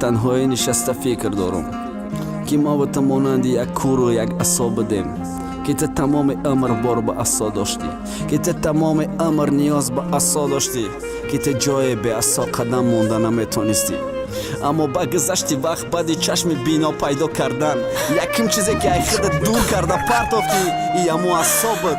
Танҳоӣ нишаста фикр дорам, ки мо ба ту монанди як кӯру як асо будем, ки ту тамоми умр бор ба асо доштӣ, ки ту тамоми умр ниёз ба асо доштӣ, ки ту ҷое беасо қадам монда наметонистӣ. Аммо ба гузашти вақт, баъди чашми бино пайдо кардан, якум чизе, ки ай худат дур карда партофтӣ, и ҳамо асо буд.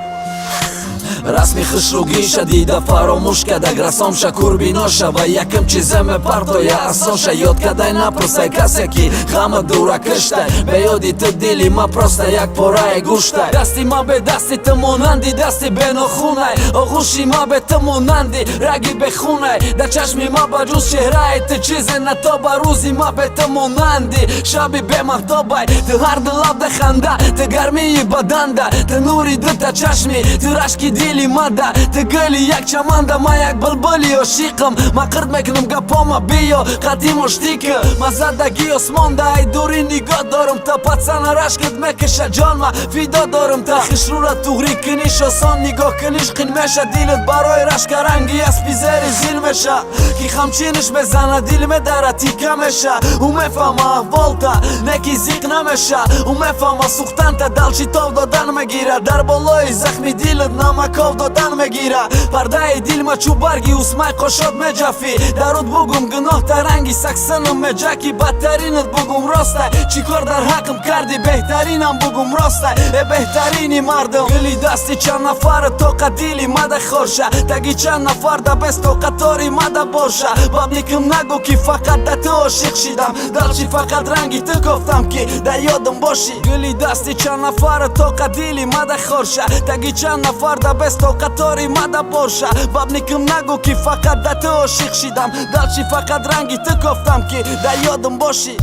Расми хушругиша дида фаромӯш кадаг, расом шакур бино шава, якм чизе мепартоя асоша. Ёд кадай, напурсай касе, ки ғама дура киштай. Беёди ту дили ма просто як пораи гӯштай. Дасти ма бе дасти ту монанди дасти бенохунай, оғӯши ма бе ту монанди раги бехунай. Дар чашми ма ба ҷуз чеҳраи ту чизе натоба, рӯзи ма бе ту монанди шаби бемаҳтобай. Ту ҳарду лабда ханда, ту гармии баданда, ту нури дута чашми, ту рашки дили мада, ту гули як чаманда, ма як булбули ошиқам. Ма қирд мекунам гапома, биё қатъи муштика. Ма задаги осмонда ай дури нигоҳ дорам та, пацана рашкат мекиша, ҷонма фидо дорам та. Хишрура туғрӣ куниш осон, нигоҳ куниш қин меша, дилат барои рашка ранги аспи зери зил меша, ки хамчиниш мезана, дил медара, тика меша. Ӯ мефаҳма аҳволта, не ки зиқ намеша, ӯ мефаҳма сӯхтанта, далчи тов додан мегира, дар болои захми дилат намаков додан мегира. Пардаи дилма чӯ барги усмай қошот меҷафӣ, даруд бугум гуноҳта, ранги саксанам меҷаки. Бадтаринат бугум ростай, чӣ кор дар ҳаққм кардӣ, беҳтаринам бугум ростай, э беҳтарини мардум. Гули дасти чанд нафар тоқа дили мада хорша, таги чанд нафар да бес тоқатори мада боша. Бабникам нагӯ, ки фақат да ту ошиқ шидам, далчи фақат ранги ту кофтам, ки да ёдам бошӣ. Гули дасти чанд нафар тоқа дили мада хорша, таги чанд нафар да бес тоқатори мада боша. Бабникам нагӯ, ки фақат да ту ошиқ шидам, далчи фақат ранги ту кофтам, ки да ёдам бошӣ.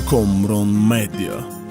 Комрон Медиа.